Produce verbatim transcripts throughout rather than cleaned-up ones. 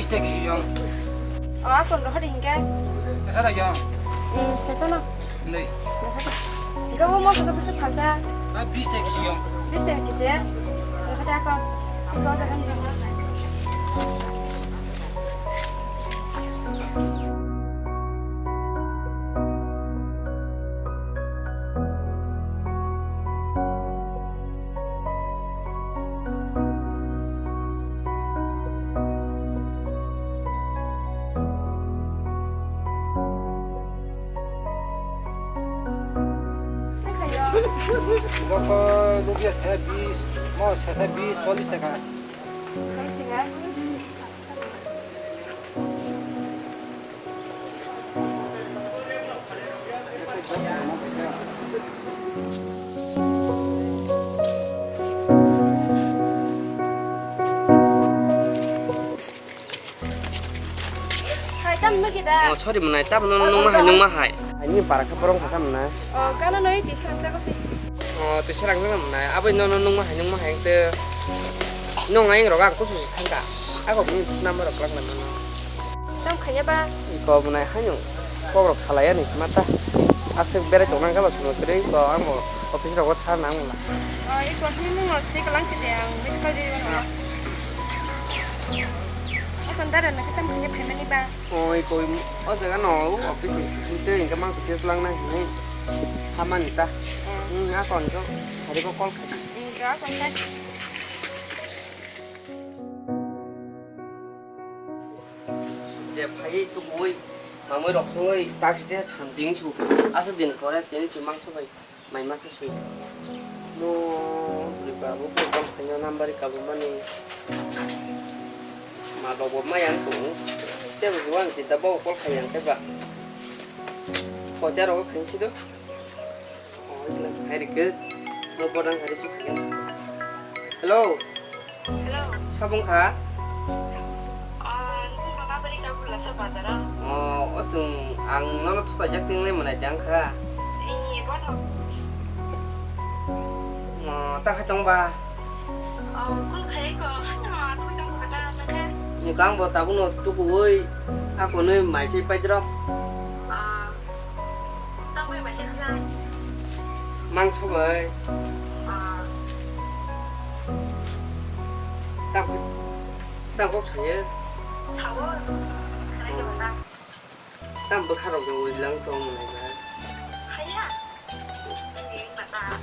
Teki yong. O, akon rohor hingke. Esa da yong. Hmm, sesa no. Nei. Rohor. Hingke o moso ke bisi phalsa. Ah, bis teki yong. Bis teki se. Rohor akon. Hingke o jaga ni. Joto rugya se bis, mo sesa bis, chollis taka. Hai, tam nugwi da? Oh, sorry, mwnai, tam no, oh, nung ma hai, nung ma hai. Ani para kha borong kha, tam na. Oh, gana noi ti sang sa ko si. Oh, ti serang sa mwnai. Abo no, no, nung ma hai, nung ma hai, te. Nung ai rok ang kusu si thangka. Ako ni number rok klak na mano. Tam khanya ba? Iko mwnai, hai nung. Kok rok khalaya ni mata. Aswk berai tong nang kha ba sumo kwrwi, ko ang bo office rogo tha nang mwnai. Oh, iko ni nung no si kalang si de ang miss call di ba. Akon dara na khe tam khe phaimani ba? Oi, koi, o jaga no, office ni tei hingke mangso khe twlang na hinwi hamani ta. Hmm, akon khe hari ko call khai. Hmm, akon khai. Je phai tu boi, mamoi rok songoi taxi te chamting su. Asa din kore tini si mangso bai. Mai masa sui. Mo bwrwi ba bo bo call khaina number kabumani. Ma lobo ma yang tongo. Tebo juang chinta bo call khai yang teba. Kocha rogo khain si do. Oh, ikla hai rikhe. Mo bodang hari si khain. Hello. Hello. Sabung kha? Ah, nung rona bari ka bula sa bazar o? Oh, o chwng ang nono thutaijak tingnai mwnai tang kha. Ini bono? Oh, ta khai tong ba? Oh, kul khai ko, hano asuk tong kha ta nang kha? Ni kang bo tabuk no tuku oi, ako noi mai se pai drop. Ah. Tamo bai se kha. Mangso bai. Ah. Tamo, tamo kok saye. Sawo. Kharai je bata. Tam bwkha rok ujlang tong mwnai ba. Haya. Ni bata.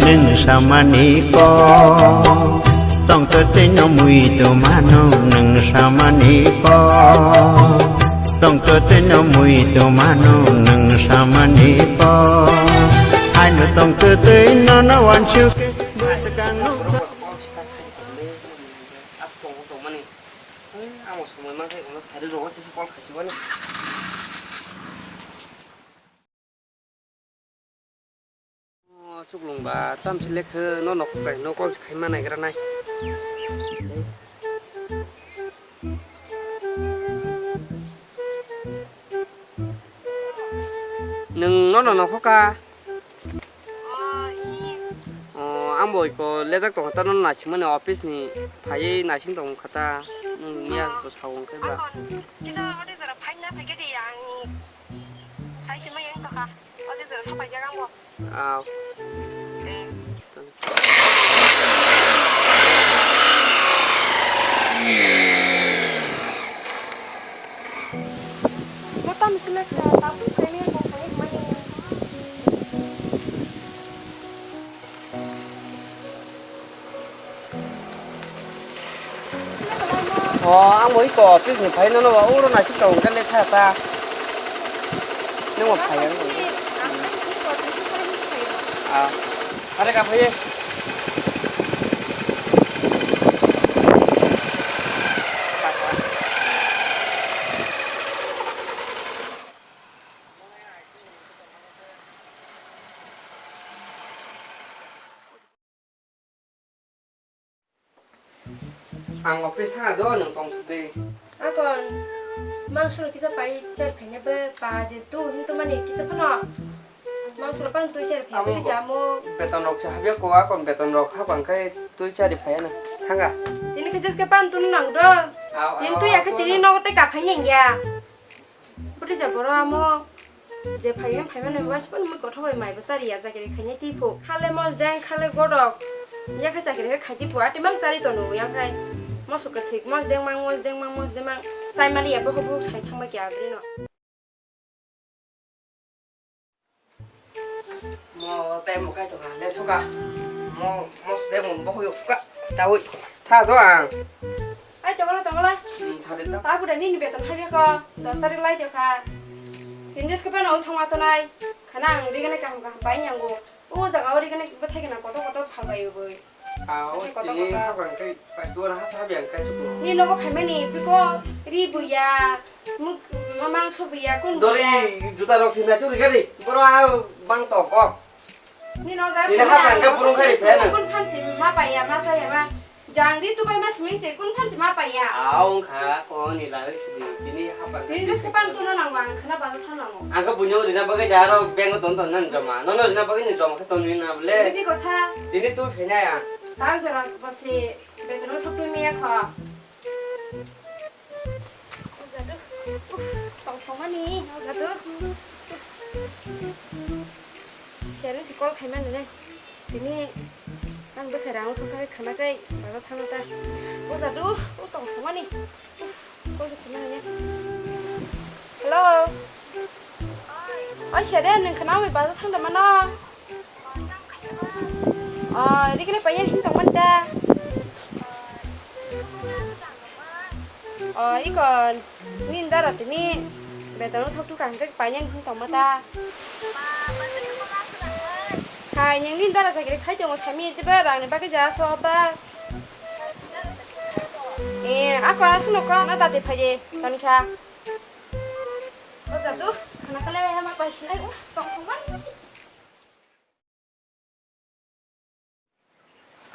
Nwng samani kok tongtwtwi no mui tongmano, nwng samani kok tongtwtwi no mui tongmano, nwng samani kok haino tongtwtwi nono wansuk bwswkang nuk. Amo somoi mankhe ulo sari rogo tisa call khaisibani. O chuklung ba tamsi lekhe no nokhok kai no call se khaima naigra nai. Nwng nono nokhok ka? O, ang bo iko lejak tongkha ta, nono naisingmani office ni phaiwi naising tongkha ta, nwng miya bo sao wngkhe ba. Kisa ode jora phaina phaikhe di, ang phaisima yang tongkha, ode jora sapaijak ang bo. Aw. Eh. Mo tam sila ka, tam khaini ko khaini mani. O, ang bo iko office ni phai nono ba uro naisik tong khe lekha ta. Nwng bo phai ang. Ah, are ka phai. Ang office ha do, nwng tong sudi. Aton. Mangso rok kisa pai cher phaina ba pa je tu hin to mani kisa phano. Mangso rok pan tui cher phai Amo tui jamo. Beton rok se habya ko akon beton rok habang kai tui chari phai na. Thanga. Tini khe jeske pan tunu nang do. Aw, Tini aw, tui aw, akhe aw, tini aw. Nogo tei kaphai neng ya. Bwtwi ja borok amo je phaiwi phaimanwi waisa phano mui kothok bai mai bo chari ya chakiri khainai twi phu. Khale mosdeng khale godok yakhe chakiri khe khai twi phu ati mang chari tono yang khai. Moso kwthwik mosdeng mang mosdeng mang mosdeng mang chai mali ya bohok bohok sai thangma kya abri no. Mo tei mo kai tongkha le suka. Mo mo sudai mo bohoi suka. Sawi. Tha do ang. Ai tongla tongla. Hmm, sadi ta. Ta buda nini beton habya ko. Dos tarik lai tokha. Tin des ke pano thongma tonai. Khana ang rigana kaham kaham pai nyango. O jaga o rigana bethai gana koto koto phalbai boi. Aw, Ate koto tini koto. Habang kai pai tuan ha sabi ang kai sukno. Ni nogo phaimani biko ri buya, muk mamang so buya kun Dori buya. Juta rok sinai tu rigari. Boro a bang to kok. Ni no ja Tini khana habang ka ang burung khai so phai na. Kun phansi ma paya ma saya ma. Jang ri tu bai ma simi se kun phansi ma paya. Aw kha ko ni la sidi tini habang. Tini jeske pan tu no nang bang khana bang tha nang. Ang ka bunyo rina bagai da ro beng ton ton nan joma. No no rina bagai ni joma khe ton ni na ble. Bibi ko sa. Tini tu phai na ya. Tang jora bosi beton sok tu miya kho. Jadu. Uf, tong thong mani, jadu. Seri si call khai mani ne. Tini ang bwsai rang thung thai khana kai baga thang ta. O jadu, o tong thong mani. Uf, call khai mani ne. Hello. Oi seri nang khana oi baga thang da mano. O, rikni payen hin tongmani da? O, iko nini dara tini beton o thok thok ang khe payen hin tongma ta? Hai, nini dara chakri khai tongo sami tiba rangni bagwi ja so ba. E, ako aswk no ko na dati phaye toni kha. O jadu, khana kale ma pai sinai uf tong thongmani.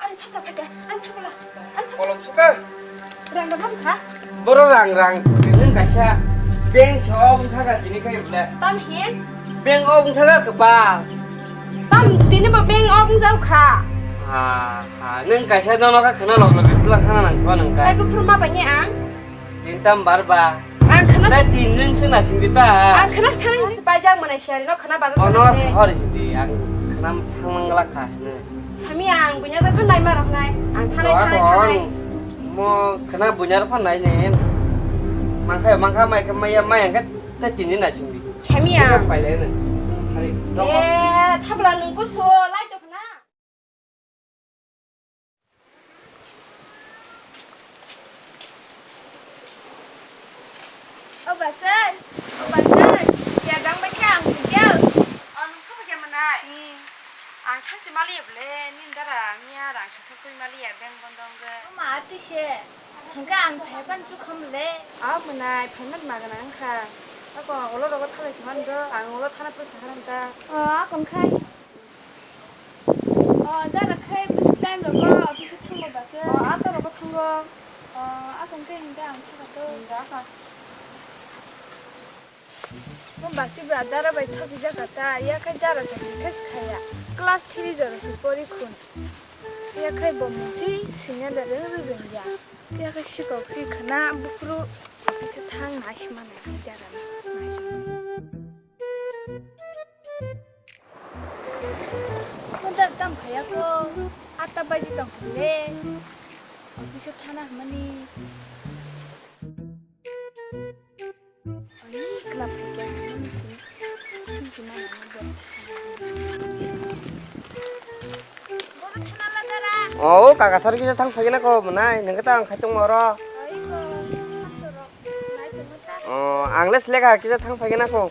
Ani thapla phaikha, ani thapla, ani thapla. Kolom suka. Rang da bang kha. Boro rang rang, nung kaisa bank so wng thaka tini kai bole. Tam hin? Bank o wng thaka kepal. Tam tini bo bank o wng jau kha. Ha ha, nung kaisa dono ka khana lok lok isla khana nang swa nung kai. Tai bo phuru ma bani ang. Tin tam bar ba. Ang khana Dai tin din se nasing di ta. Ang khana se thani se pai jang manai siari no khana bazar Ono thani. Hor si di ang khana thang mang la kha ne. Sami ang bunya ja phan nai ma rok nai. Ang thanai Doa thanai kon. Thanai. Mo khana bunya ro phan nai ne. Mangkha mangkha mai kha mai ya mai ang kha ta tin din nasing di. Sami ang. Pai le ne. Hari. Eh, thabla nung kuso lai to khana. O bachai, o bachai, ya dang bai khe ang bujia. O nung sobo khe manai? Hmm. Ang thangsi mali ya bole, nini dara ang ya rang sothok koi mali ya beng bondong ge. O ma ati se, hangke ang phai pan chu kham le. A manai, phai man ma gana ang kha. Ako ulo rogo thalai si man do, ang ulo thana pro sa haram ta. O, akon khai. O, dara khai bwswk time rogo office o thango basa. O, ata rogo thango. O, akon khai hinda ang thaka to. Hinda kha. Mo basi ba dara bai thoki jaka ta, ya khai dara sa khai khaya. Class three jora si pori khun. Ya khai bo mungsi sinya da reng reng ya. Ya khai sikok si khana bukru office o thang nai si mana khai dara nai si. Modar tam phaiya ko, ata baji tong le. Office o thana hwnmani. Ai, club phaikha hwnmani. Sing sima nang bo. Bono thana la dara. O, kaka sari kisa thang phaikha na ko, mwnai, nang ta ang khai tong moro. Ai ko, thang to ro. Nai tong ta. O, ang le seleka kisa thang phaikha na ko.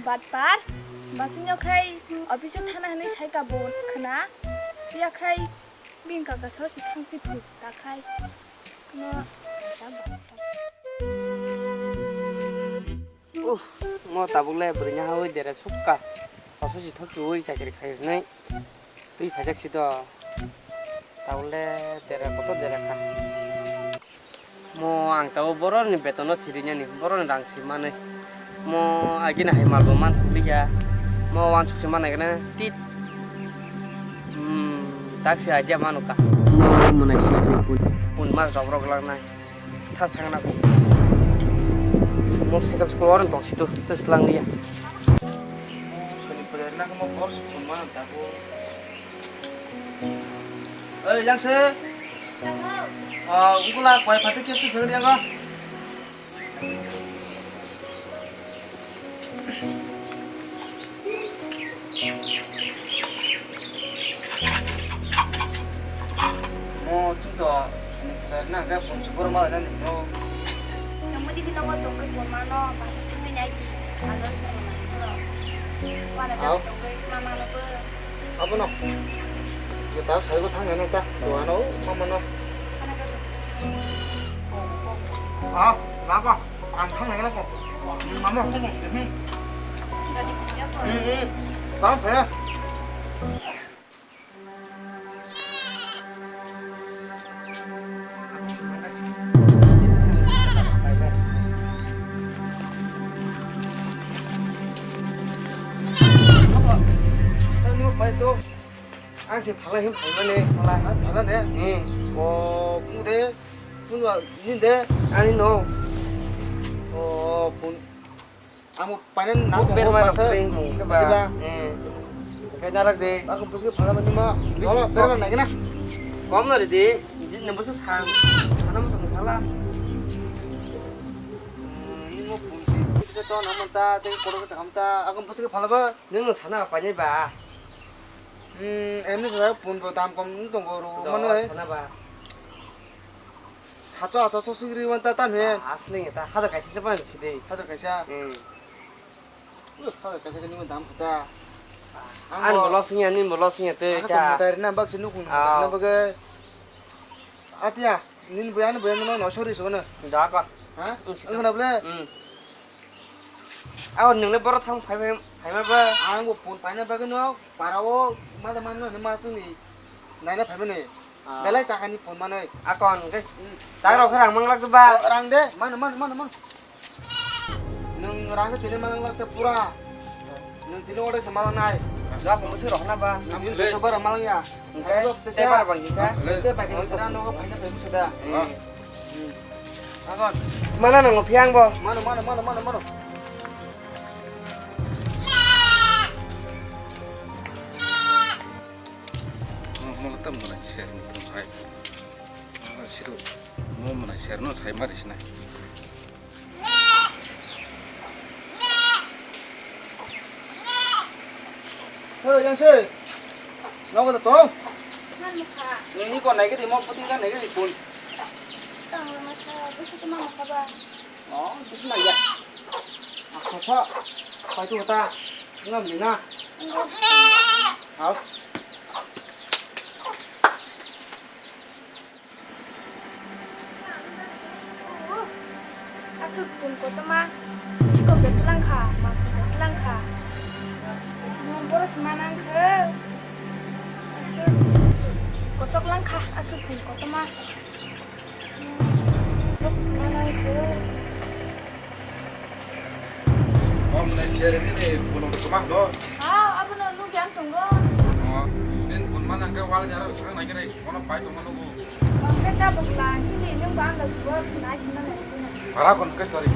Batpar, bachino khai office o thana hwnwi sai ka bo khna, ya khai bini kaka sor si thang twi phu ta khai. No, ta ba. Uh, mo tabuk le bwrwi nya hawi dere sukka. Office si thok twi chakri khai hwnwi. Twi phaijak si do. Tabuk le dere kotor dere kha. Mo ang tabo boroni betono sirinyani, boroni rang si manwi. Mo agini hai malbo man thokliya. Mo wansuk se manai gana tit. Hmm, tak si idea manu ka. Mo manai si pun. Pun mas rok rok lang nai. Thas thang na ko. Mo sekal skor tong si tu, tes lang liya. Mo soni pudar na ko mo bor pun man ta ko. Oi, yang se. Ah, ungkula koi pati kep tu phegri yang ko. Mo chung to, ni pudar na ga pun chubor ma na ni no. Yang mo di kino ko tong ke pun ma no, pa thang ni ai ki, pa do so ma ni ro. Wa na ja tong ke ma ma no ko. Abono. Yo ta sai ko thang ne ta. To ano mama no. Ah, lama. Ang thang ne ko. Mama ko. Hmm. Hmm. Tang phe. Ang se phalai him phalmani phalai. Ah, phalai ne? Hmm. O, pung de, pung wa, nin de? Ani no. O, pung. Amo panen na. Buk ber ma masa. Ring keba. Diba? Hmm. Kai narak de. Aku pusuk phalai mani ma. Bisi. Ber na gina. Kom na de. Ini nembus sang. Sana musuh salah. Hmm, ini mau pung si. Pusuk to namun ta, te korok ta am ta. Aku pusuk phalai ba. Nung sana apa ni ba? Hmm, emni sa pun bo dam kom tongo ro mano e. Sana ba. Sacho acho so sugri wan ta tam he. Asli ta hajar kaisa se pan si de. Hajar kaisa. Hmm. Uh, hajar kaisa ni dam ta. An bo loss ni, ani bo loss ni te ka. Tari na bak si nukung na bak. Atia, nin bo ani bo no no sorry so na. Da ka. Ha? Ang na ble. Hmm. Aw, nungni borok thang phai phai, phai ma ba? Ang bo phone paina bagwi no, para o ma da man no, ma sini. Naina phai mani. Ah. Belai sakani phone manai. Akon ke. Hmm. Tang rok rang mang lak ba? Oh, rang de, man, man, man, man. Nung rang ke tini mang lak te pura. Nung tini ore se malang nai. Ga ko musi rok na ba? Nung tini se bara malang ya. Oke. Te bara bang ka? Te bagi ni sera no ko paina pe suda. Hmm. Mana nango phiya ang bo? Mano, mano, mano, mano, mano. Mo tam mana share ni phone hai. Siru mo mana share no sai mari sinai. Hey, yang se. Nogo da tong. Nang mukha. Ni ko nai ke di mo puti ka nai ke di pun. Tang ma sa, bisi tu ma mukha ba. Oh, bisi nai ya. Akha sa. Pai tu ta. Ngam ni na. Enggak. Hau. Aswk kun kotorma, sikok de twlang kha, mangkhor de twlang kha. Mo boros manang khe, aswk kosok lang kha, aswk kun kotorma. Manang khe. Om na share ni ni phone number toma do. Ha, abono nugya ang tongo. Oh, nin phone manang khe wal jaro thang nai khe. Bono pai tongma nugo. Bangkhe tabuk lang, hini nwng bo ang bai buo nai sima nai. Para kon ke tori.